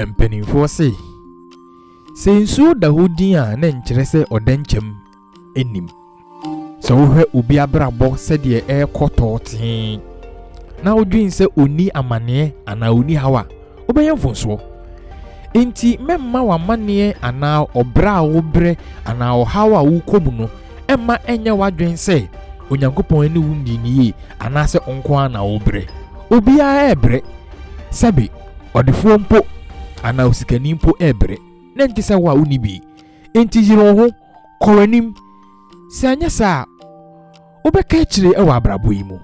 Mpanimfoɔ se, sɛ nsuo da hɔ din a na nkyerɛ sɛ ɔdɛnkyɛm nnim. Sɛ wohwɛ obi abrabɔ sɛdeɛ ɛrekɔ tɔɔtee na wodwen sɛ ɔnni amanneɛ anaa ɔnni haw a, wobɛyɛ mfomsoɔ. Enti mɛmma w'amanneɛ anaa ɔbrɛ a wobrɛ anaa ɔhaw a wokɔ mu no mma ɛnyɛ w'adwene sɛ Onyankopɔn ne wo nnii no yie anaasɛ wo nko ara na wobrɛ. Obiara rebrɛ. Sɛbe, ɔdefoɔ mpo anaa osikani mpo rebrɛ, na ɛnte sɛ wo a wonni bi. Enti yere wo ho, kɔ w'anim. Sɛ anyɛ saa a, wobɛka akyire wɔ abrabɔ yi mu.